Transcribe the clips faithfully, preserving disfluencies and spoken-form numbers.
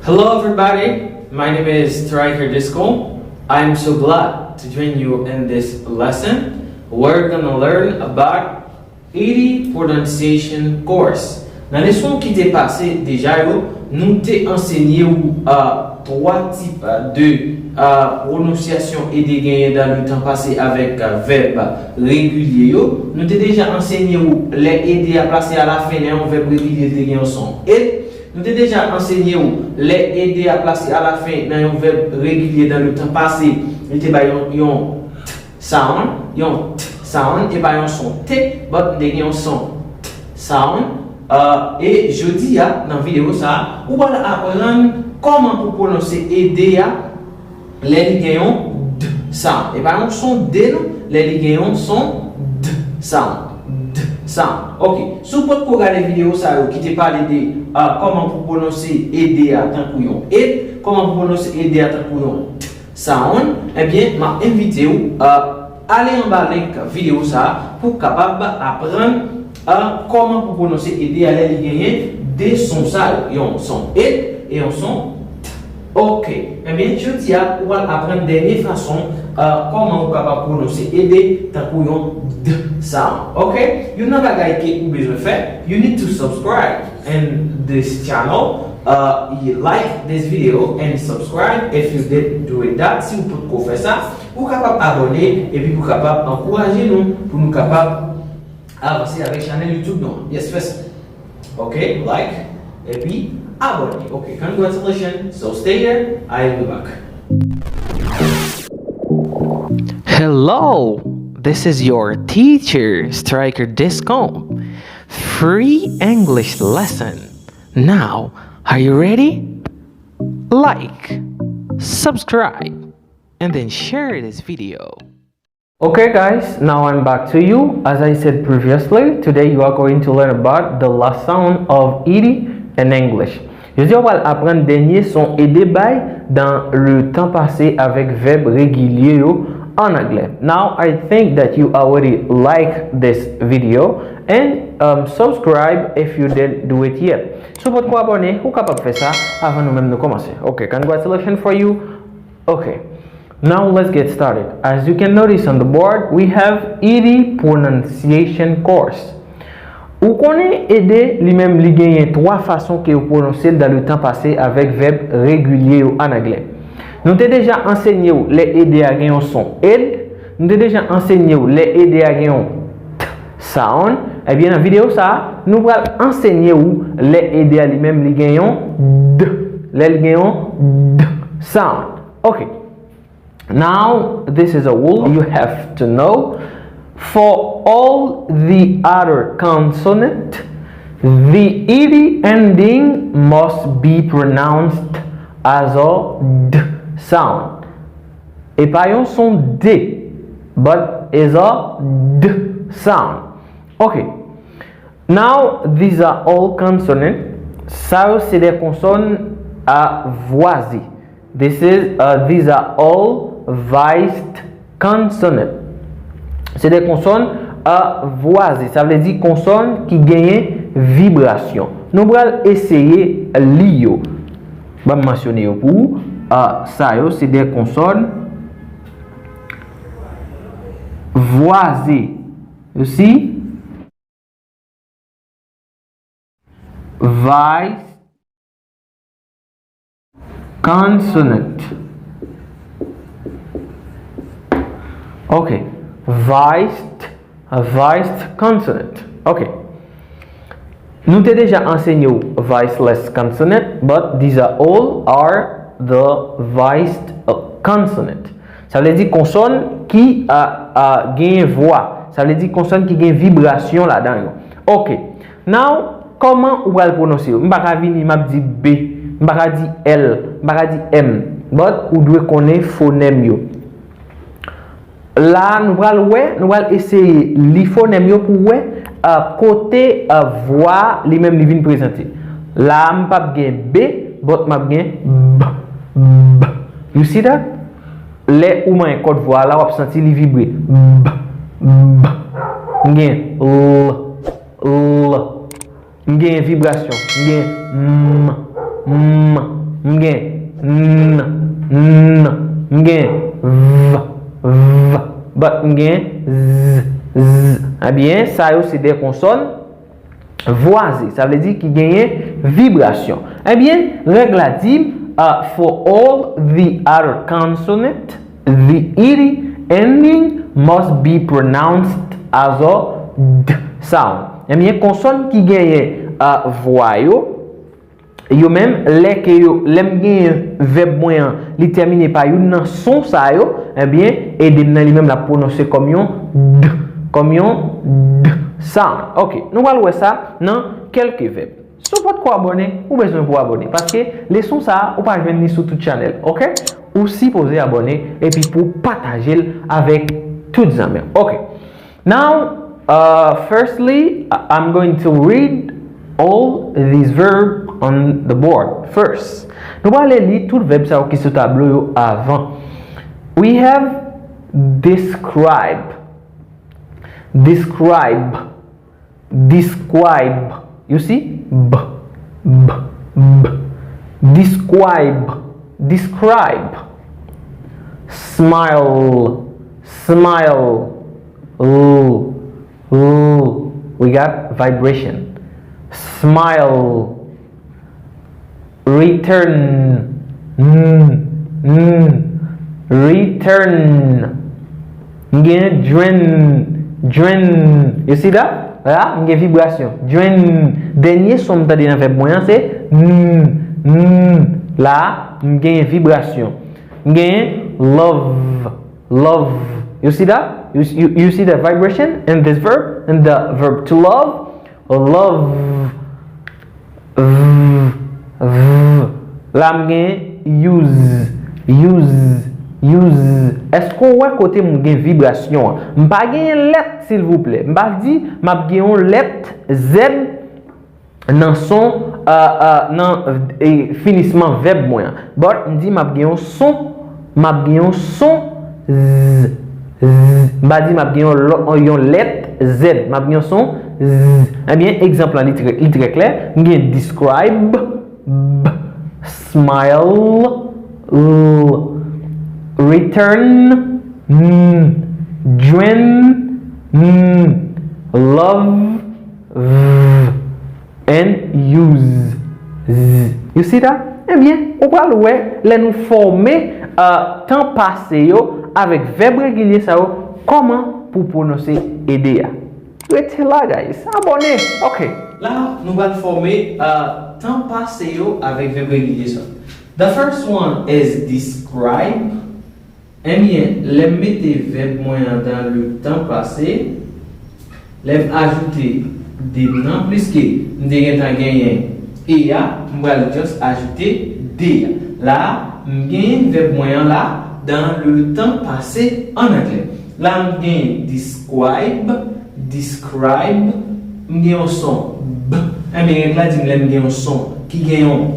Hello, everybody. My name is Striker Disco. I'm so glad to join you in this lesson. We're gonna learn about Eddie pronunciation course. Nan leson ki te pase deja yo, nou te ansenye w, euh, twa tip, euh, de, euh, pwononsyasyon Eddie genyen dan le tan pase avèk, euh, vèb regilye yo. Nou te deja ansenye w lè Eddie a plase a la fen nan yon vèb regilye, li te gen yon son ed. Nou te deja ansenye w lè Eddie a plase a la fen nan yon vèb regilye dan le tan pase, li te bay yon, yon t sound, yon t sound, e pa yon son t, but li te gen yon son t sound. Euh, e jodi a, nan videyo sa a, ou pral aprann kòman pou pwononse Eddie a lè li gen yon d sound. E pa yon son d non, lè li gen yon son d sound. D sound. Ok. Si w potko gade videyo sa yo ki te pale de, euh, kòman pou pwononse Eddie a tankou yon ed, kòman pou pwononse Eddie a tankou yon t sound, ebyen, m ap envite w, euh, ale anba link videyo sa a pou w kapab aprann, euh, kòman pou pwononse Eddie a lè li genyen de son sa yo, yon son ed e yon son t. Ok. Ebyen, jodi a, ou pral aprann dènye fason, euh, kòman ou kapab pwononse Eddie tankou yon d sound. Ok? Youn nan bagay ke ou bezwen fè, you need to subscribe in this channel. Uh, you like this video and subscribe if you didn't do it that. Si ou potko fè sa, ou kapab abòne epi pou kapab ankouraje nou, pou nou kapab avanse avèk chanèl YouTube nou an. Yes, fè sa. Ok, like, epi abòne. Ok, congratulations. So stay here, I'll be back. Hello, this is your teacher, Striker Discom. Free English lesson. Now, are you ready? Like, subscribe, and then share this video. Okay, guys, now I'm back to you. As I said previously, today you are going to learn about the last sound of Eddie in English. Jodi a, w pral aprann dènye son Eddie bay dan le tan pase avèk vèb regilye yo an anglè. Now, I think that you already like this video and, um, subscribe if you didn't do it yet. Si w potko abòne, ou kapab fè sa avan nou menm nou kòmanse. Ok, congratulations for you. Ok. Now let's get started. As you can notice on the board, we have Eddie pronunciation course. Ou konnen Eddie li menm li genyen twa fason ke yo pwononse l dan le tan pase avèk vèb regilye yo an anglè. Nou te deja ansenye w lè Eddie a gen yon son ed, nou te deja ansenye w lè Eddie a gen yon t sound. Ebyen, nan videyo sa a, nou pral ansenye w lè Eddie a li menm li gen yon d, lè li gen yon d sound. Ok. Now, this is a rule you have to know. For all the other consonant, the ed ending must be pronounced as a d sound. E pa yon son d, but is a d sound. Ok. Now, these are all consonant. Sa yo se de konsòn a vwaze. This is, uh, these are all voiced consonant. Se de konsòn a vwaze. Sa vle di konsòn ki genyen vibrasyon. Nou pral eseye li yo. Ban m mansyone yo pou ou. Uh, sa yo se de konsòn vwaze. You see? Voiced consonant. Ok. Voiced, a voiced consonant. Ok. Nou te deja ansenye w voiceless consonant, but these are all are the voiced, uh, consonant. Sa vle di konsòn ki, a, a, genyen vwa. Sa vle di konsòn ki gen vibrasyon ladan yo. Ok. Now, kòman ou pral pwononse yo? M pa ka vini, m ap di b. M pa ka di l. M pa ka di m. But ou dwe konnen fonèm yo. La, nou pral wè, nou pral eseye li fonèm yo pou wè, a, kote, a, vwa li menm li vin prezante. La, m p ap gen b, but m ap gen b, b. You see that? Lè ou manyen kòd vwa la, w ap santi li vibre. B, b. M gen l, l. M gen vibrasyon. M gen m, m. M gen n, n, m gen v, v, but m gen z, z. Ebyen, sa yo se de konsòn vwaze, sa vle di ki genyen vibrasyon. Ebyen, règ la di, uh, for all the other consonant, the ed ending must be pronounced as a d sound. Ebyen, konsòn ki genyen uh, vwa yo, yo menm, lè ke yo, lè m genyen vèb mwen an, li tèmine pa youn nan son sa yo, ebyen, ede m nan li menm l ap pwononse kòm yon d, kòm yon d sound. Ok, nou pral wè sa nan kèlke vèb. Si w potko abòne, ou bezwen pou abòne, paske leson sa a, ou pa jwenn li sou tout chanèl, ok? Ou sipoze abòne epi pou w pataje l avèk tout zanmi w, ok? Now, uh, firstly, I- I'm going to read all these verbs on the board first. Nou pral li tout vèb sa yo ki sou tablo yo avan. We have describe, describe, describe. You see? B, b, b. Describe, describe. Smile, smile. L, l. We got vibration. Smile. Return. N, n. Return. M gen drain, drain. You see that? La, m gen vibrasyon. Drain. Dènye son m tande nan vèb mwen an se n, n. La, m gen vibrasyon. M gen love, love. You see that? You, you, you see the vibration in this verb, in the verb to love? Love. V, v. La m gen use, use, use. Èske w wè kote m gen vibrasyon an? M pa genyen lèt, silvouplè. M pa di m ap gen yon lèt Z nan son, uh, uh, nan eh, finisman vèb mwen an. But m di m ap gen yon son, m ap gen yon son Z, z. M pa di m ap gen yon, lò- yon lèt Z. M ap gen yon son Z. Ebyen, egzanp lan, li trè, li trè klè. M gen describe, b, smile, l, return, n, drain, n, love, v, and use. You see that? Ebyen, ou pral wè lè nou fòme uh, tan pase yo avèk vèb regilye sa yo, kòman pou pwononse ede a. Rete la, guys. Abòne. Ok. La, nou pral fòme uh, tan pase yo avèk vèb regilye sa. The first one is describe. Ebyen, lè m mete vèb mwen an dans le temps passé, lè m ajoute de m nan, pliske m te gentan genyen e a, m pral just ajoute de a. La a, m genyen vèb mwen an la dans le temps passé an anglè. La, m genyen describe, describe, m gen yon son b. Ebyen, règ la di m lè m gen yon son ki gen yon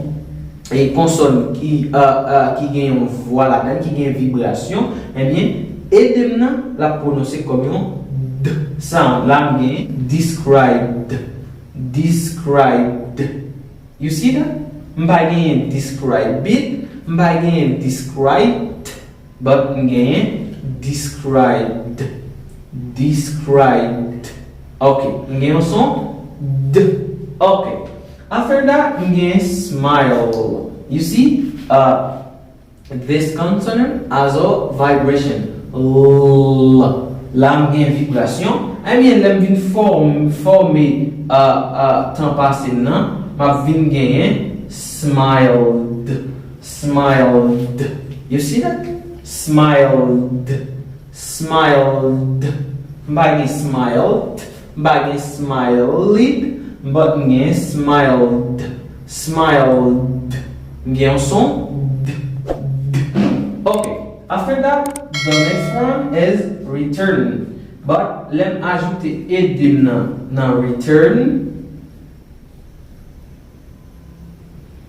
e konsòn ki, uh, uh, ki gen yon vwa ladan, ki gen vibrasyon, ebyen, ede m nan, l ap pwononse kòm yon d sound. La, m gen described, described. You see that? M pa genyen describe it, m pa genyen described, but m genyen described, described. Ok, m gen yon son d. Ok. After that, m gen smile. You see, uh, this consonant has a vibration. L. La, m gen vibrasyon. Ebyen, lè m vin fòm, fòme uh, uh, tan pase m nan, m ap vin genyen smiled. Smiled. You see that? Smiled. Smiled. M pa gen smiled, m pa gen smiled, but m gen smiled. Smiled. M gen yon son d, d. Ok. After that, the next one is return. But lè m ajoute ed m nan, nan return,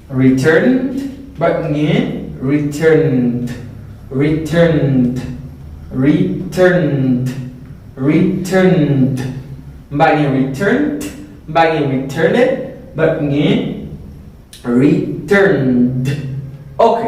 returned, but m gen returned, returned, returned, returned. M pa gen returned, m pa gen returned, but m gen returned. Ok.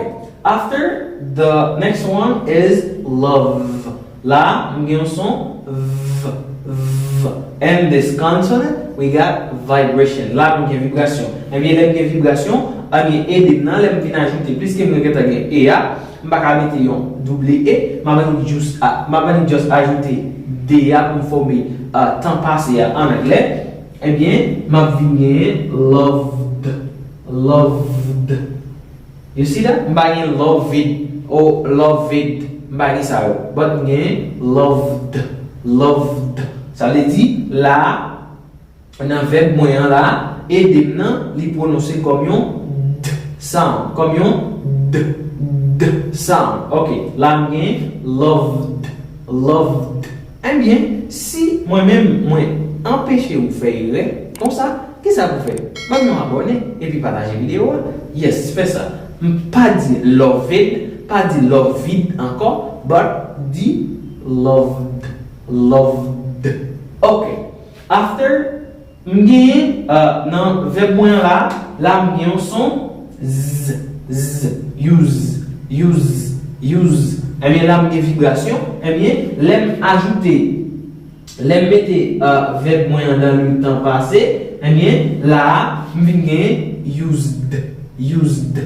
After, the next one is love. La, m gen yon son V, V. And this consonant, we got vibration. La, m gen vibrasyon. Ebyen, lè m gen vibrasyon, ebyen, ede m nan, lè m vin ajoute, pliske m gentan gen E a, m pa ka mete yon double E, m ap annik just, a- m ap annik just ajoute D a pou m fòme, a, tan pase a an anglè. Ebyen, m ap vin genyen loved, loved. You see that? M pa gen loved, o loved. M pa gen sa yo. But m gen loved, loved. Sa vle di, la, nan vèb mwen an la, ede m nan, li pwononse kòm yon D sound. Kòm yon D, D sound. Ok, la m gen loved, loved. Ebyen, si mwen menm, mwen anpeche ou fè erè, konsa, kisa pou fè? Ban m yon abòne, epi pataje videyo a. Yes, fè sa. M pa di loved, pa di loved ankò, but di loved, loved. Ok. After, m genyen, uh, nan vèb mwen an la, la m gen yon son Z, Z, use, use, use. Ebyen, la m gen vibrasyon. Ebyen, lè m ajoute, lè m mete, uh, vèb mwen an nan le tan pase, ebyen, la a, m vin genyen used, used,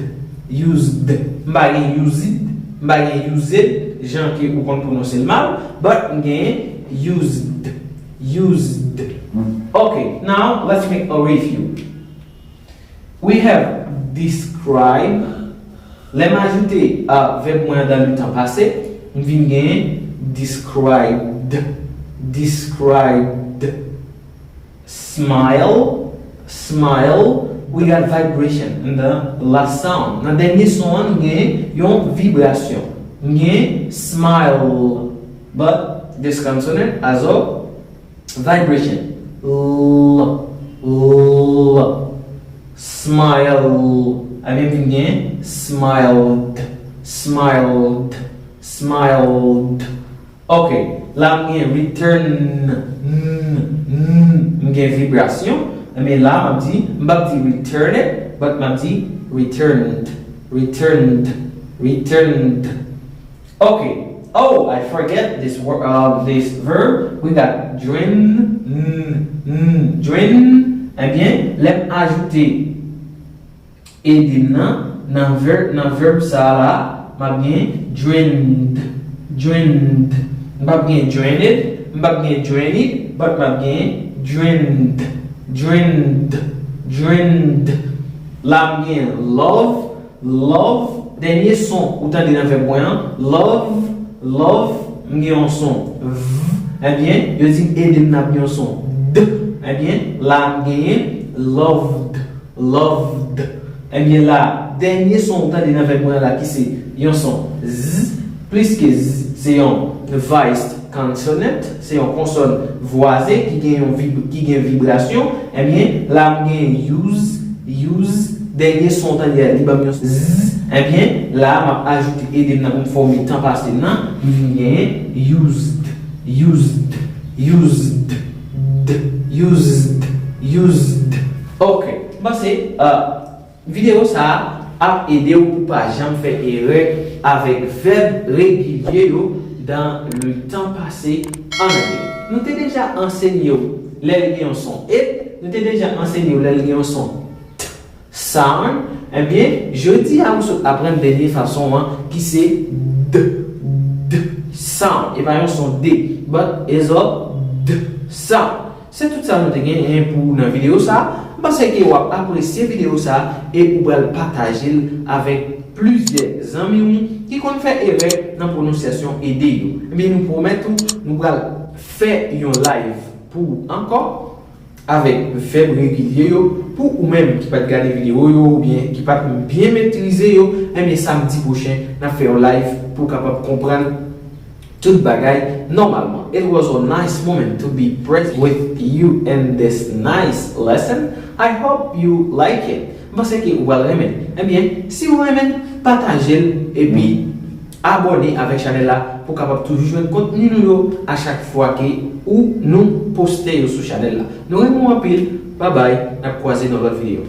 used. M pa gen used, m pa gen used, jan ke ou konn pwononse l mal, but m genyen used, used. Ok, now let's make a review. We have describe. Lè m ajoute, uh, vèb mwen an nan le tan pase, m vin genyen described, described. Smile, smile. We got vibration in the last sound. Nan dènye son an, nou gen yon vibrasyon. Nou gen smile, but this consonant as a vibration. L, l, smile. Ebyen, vin gen smiled, smiled, smiled. Ok, la m gen return, n, n, m gen vibrasyon. Ebyen, la, m ap di, m p ap di returned, but m ap di returned, returned, returned. Ok. Oh, I forget this word, uh, this verb. We got drain, n, n, drain. Ebyen, lè m ajoute ede m nan, nan vèb, nan vèb sa a la, m ap gen drained, drained. M p ap gen drained, m p ap gen drained, but m ap gen drained, drained, drained. La m gen love, love, dènye son ou tande nan vèb mwen an, love, love, m gen yon son V, ebyen, yo di m ede m nan, m gen yon son D, ebyen, la m genyen loved, loved. Ebyen, la, dènye son ou tande nan vèb mwen an la ki se yon son Z, pliske Z se yon voiced consonant, se yon konsòn vwaze ki gen yon vib-, ki gen vibrasyon, ebyen, la m gen use, use, dènye son ou tande a, li ban m yon Z, ebyen, la, m ap ajoute ede m nan pou m fòme tan pase m nan, m vin genyen used, used, used, d, used, used. Ok, m panse, uh, videyo sa a ap ede w pou pa janm fè erè avèk vèb regilye yo dans le temps passé en anglais. Nou te deja ansenye w lè l gen yon son et, nou te deja ansenye w lè l gen yon son t sound. Ebyen, jodi a ou sot aprann dènye fason an ki se d, d sound. E pa yon son D, but is a d sound. Se tout sa nou te genyen pou ou nan videyo sa a. M panse ke w ap apresye videyo sa a e ou pral pataje l avèk plizyè zanmi w ki konn fè erè nan pwononsyasyon ede yo. Ebyen, nou pwomèt ou, nou pral fè yon live pou ou ankò avèk vèb regilye yo. Pou ou menm ki pa t gade videyo yo oubyen ki pa t byen metrize yo, ebyen, samdi pwochen, n ap fè yon live pou w kapab konprann tout bagay nòmalman. It was a nice moment to be present with you in this nice lesson. I hope you like it. M panse ke ou pral renmen l. Ebyen, si ou renmen l, pataje l epi abòne avèk chanèl la pou w kapab toujou jwenn kontni nou yo a chak fwa ke ou nou poste yo sou chanèl la. Nou renmen w anpil. Babay, n ap kwaze nan lòt videyo.